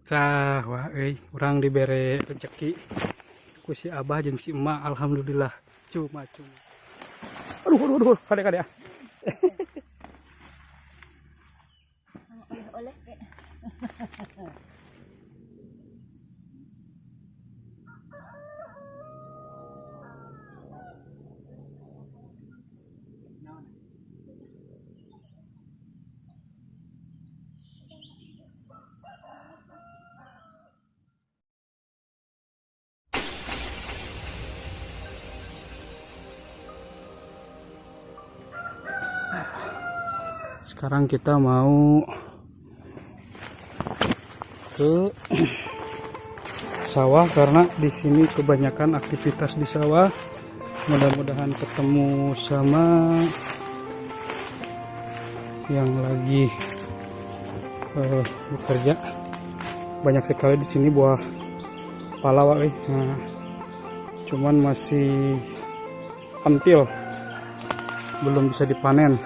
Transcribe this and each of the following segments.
Cah, wah euy, urang dibere rezeki ku si Abah jeung si Emak, alhamdulillah. Cuma cuma. Aduh, aduh, aduh, kade kade ah. Oleh-oleh kek. Sekarang kita mau ke sawah karena di sini kebanyakan aktivitas di sawah. Mudah-mudahan ketemu sama yang lagi bekerja. Banyak sekali di sini buah pala, wah. Nah, cuman masih pentil, belum bisa dipanen.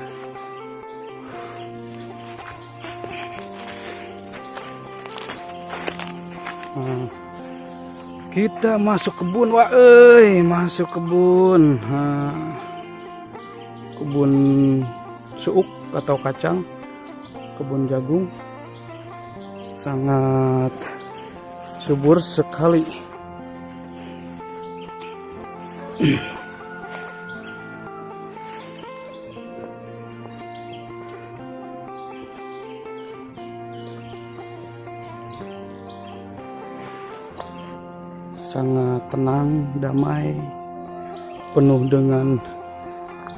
Kita masuk kebun, wah, euy, masuk kebun. Nah, kebun suuk atau kacang, kebun jagung, sangat subur sekali. Sangat tenang, damai, penuh dengan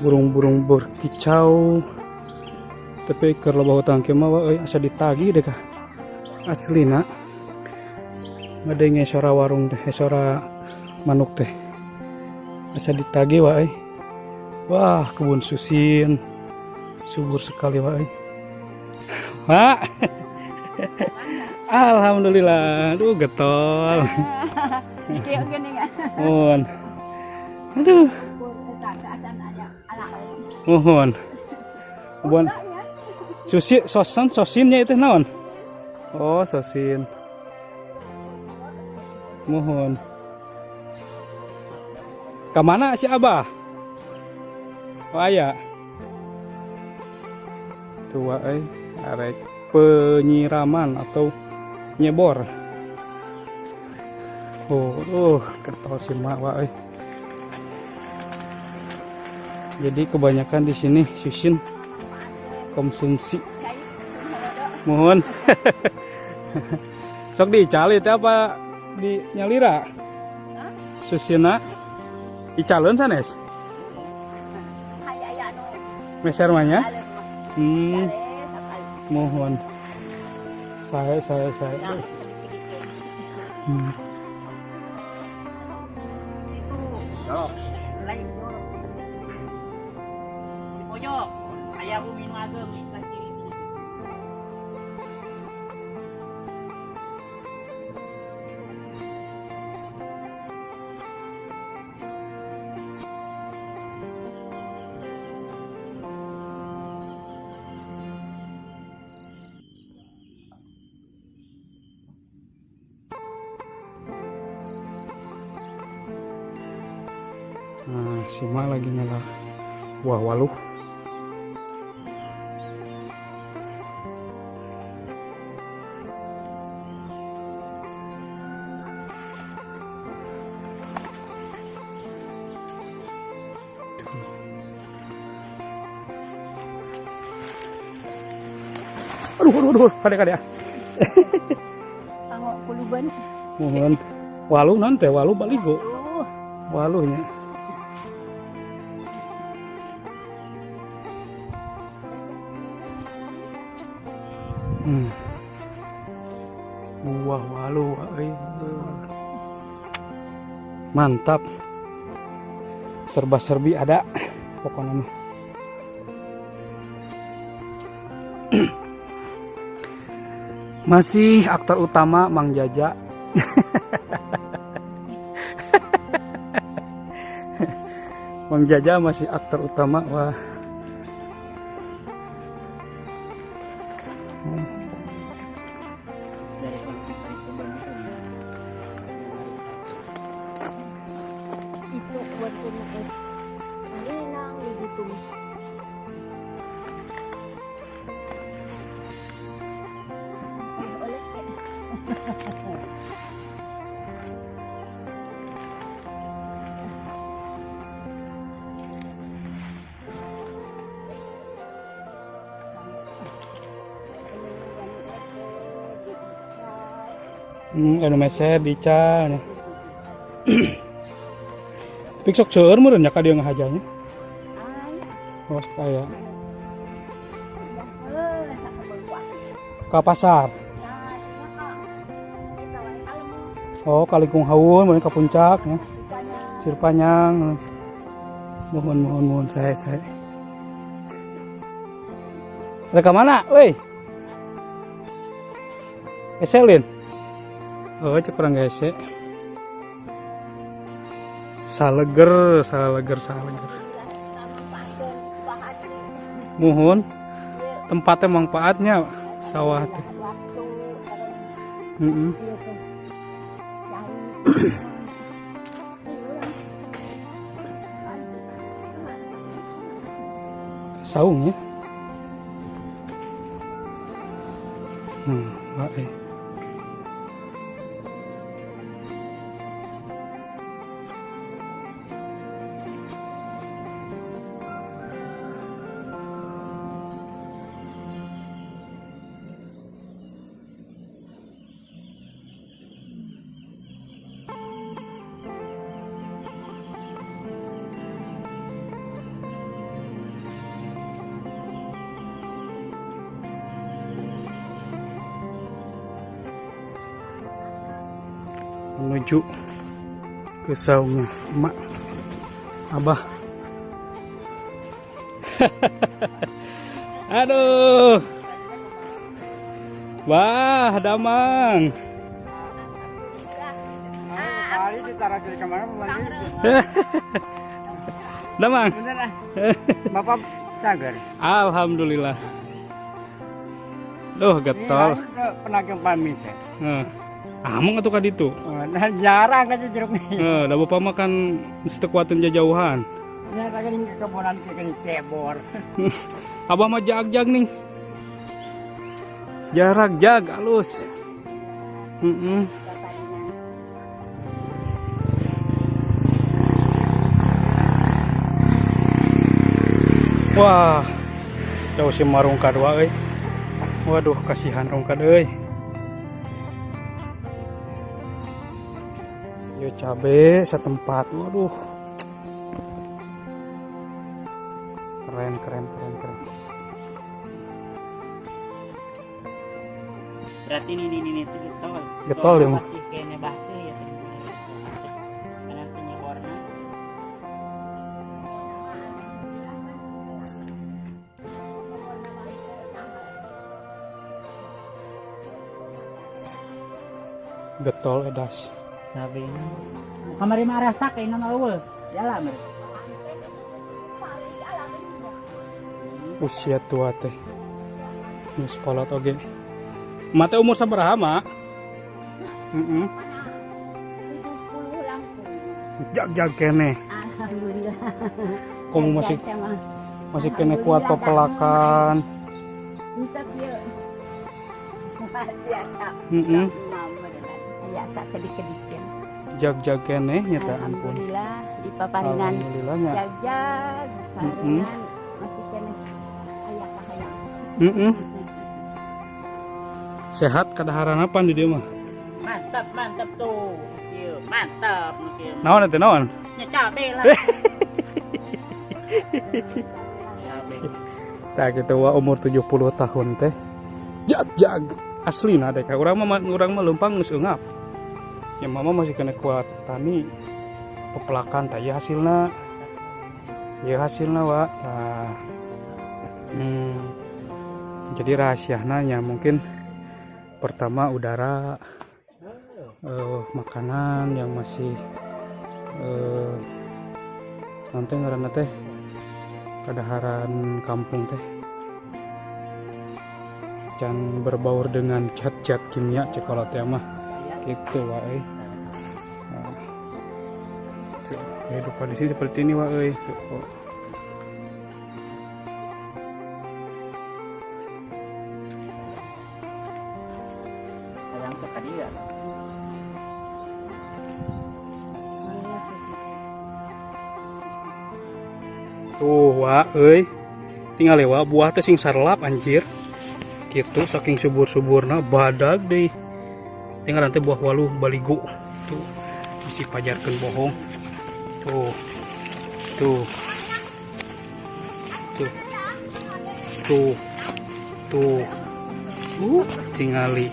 burung-burung berkicau. Tapi keur loba hutang kieu mah, euy, asa ditagih deh kah. Aslina ngadenge suara warung teh, suara manuk teh. Asa ditagih, wah euy. Wah, kebun susin. Subur sekali, wah euy. Pak. Alhamdulillah. Aduh, getol. Kieu gini kan. Mohon. Aduh, mohon. Kebun susi sosin sosinnya itu naon? Oh, sosin. Mohon. Kemana si Abah? Oh, aya. Tua euy, arek penyiraman atau nyebor. Oh, getol si mak, wah euy. Jadi kebanyakan di sini susin konsumsi. Mohon. Sok dicali teh apa di nyalira? Susina icaleun sanes? Meser mah nya? Mohon. Saya. Lain di pojok aya bumi nu ageng sebelah kiri. Nah, si Ma lagi ngala buah waluh. Aduh, aduh, aduh, kade kade ah. Pangok kuluban. Mohon. Waluh non teh, waluh baligo. Aduh. Waluhnya. Buah waluh, euy. Mantap. Serba-serbi ada pokoknya mah. Masih aktor utama Mang Jaja. Mang Jaja masih aktor utama. Wah. Dari Itu buat es. Renang gitu. Oles Anu meser dica. Tapi sok seueur meureun nya ka dieu ngahajanya. Oh, kaya. Ka pasar. Oh, Kalingkung Haun, meureun ka puncak nya. Sirpanyang. Mohon mohon mohon saya. Rek ka mana, weh? Eselin. Oh, cek kurang hese. Saleger, saleger, saleger. Muhun tempatnya manfaatnya sawah teh. Saung ya. Baik. Menuju ke saungnya emak abah. Aduh, wah damang. Damang. Bapak cager. Alhamdulillah. Duh getol. Penagang pamit. Ameng atuh ka ditu. Nah, jarang aja jeruk nih. Heeh, da bapak mah kan teu kuateun jajauhan. Ya, kan ke kebonan ke cebor. Abah mah jag-jag nih. Jarak jag halus. Wah, jauh si marungkad wae. Waduh, kasihan rungkad euy. Yo cabe setempat. Waduh. Keren keren keren keren. Berarti ini itu getol. Getol ya, mah. Masih kayaknya basah ya. Karena penyeborna. Getol edas. Sabi na. Kamari marasa kay na mawul. Yala mer. Usia tua teh. Nu sekolah oge. Mate umur sabaraha, Mak? Heeh. 70 langkung. Jag-jag keneh. Alhamdulillah. Kamu masih kene kuat pepelakan. Entah ya. Biasa. Heeh. Biasa kedik-kedikan. Jag-jag keneh nya teh ampun. Alhamdulillah di paparinan. Alhamdulillah nya. Jag-jag paringan masih keneh aya kahayang. Heeh. Sehat kadaharan apa di dieu mah? Mantap, mantap tuh. Kieu, mantap kieu. Naon teh naon? Nya cabe lah. Cabe. Tah kitu wa umur 70 tahun teh. Jag-jag aslina deh ka urang mah leumpang geus eungap. Ya mama masih kena kuat tani pepelakan tah ieu hasilna. Ieu hasilna wa. Nah. Jadi rahasiana nya mungkin pertama udara, makanan yang masih nanti ngaranna teh kadaharan kampung teh Can berbaur dengan zat-zat kimia cek teh mah gitu wae. Nah, tuh, kehidupan di sini seperti ini wae tuh. Oh. Sayang sekali ya. Tuh wa euy. Tinggal wa buah teh sing sarlap anjir. Gitu saking subur-suburna badag deui. Tinggal nanti buah waluh baligo. Tuh bisi pajarkeun bohong. Tuh. Tuh. Tuh. Tuh. Tuh. Tingali.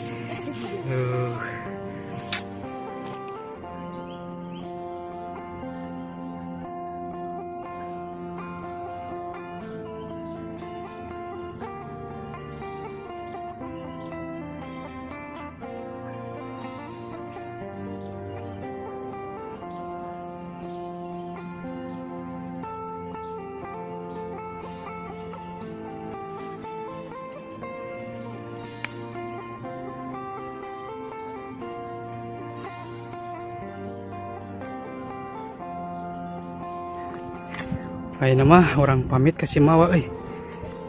Ayeuna mah urang pamit ka si Mawa euy.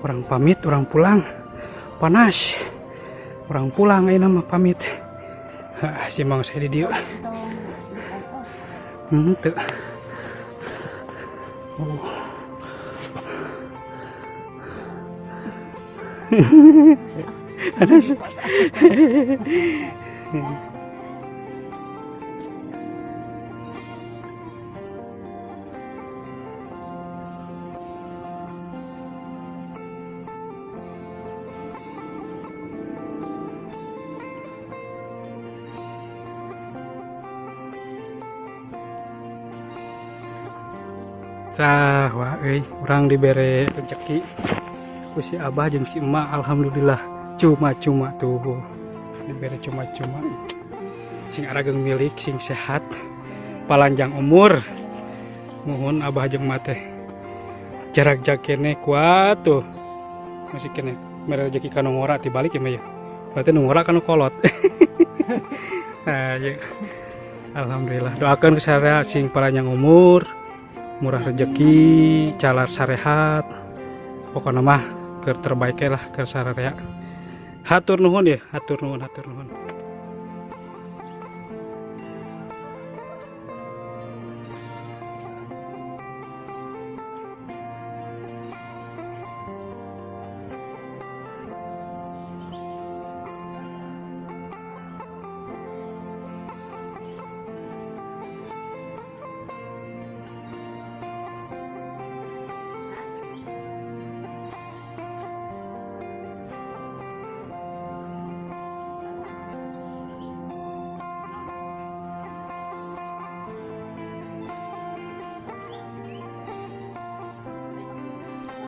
Urang pamit, urang pulang. Panas. Urang pulang ayeuna mah pamit. Hah, si Mang saya di dieu. Teu. Oh. Panas. Tah, wah euy, urang dibere rezeki ku si Abah jeung si Emak, alhamdulillah. Cuma-cuma tuh. Dibere cuma-cuma. Sing arageng milik, sing sehat, palanjang umur. Mohon Abah jeung Emak teh. Jarak keneh kuat tuh. Masih keneh mere rezeki ka nu ngora tibalik ya mah ya. Berarti nu ngora ka nu kolot. Nah, ya. Alhamdulillah. Doakan ke saya sing palanjang umur, murah rezeki, calar sarehat. Pokoknya mah keur terbaik lah keur sararea. Hatur nuhun ya, hatur nuhun, hatur nuhun.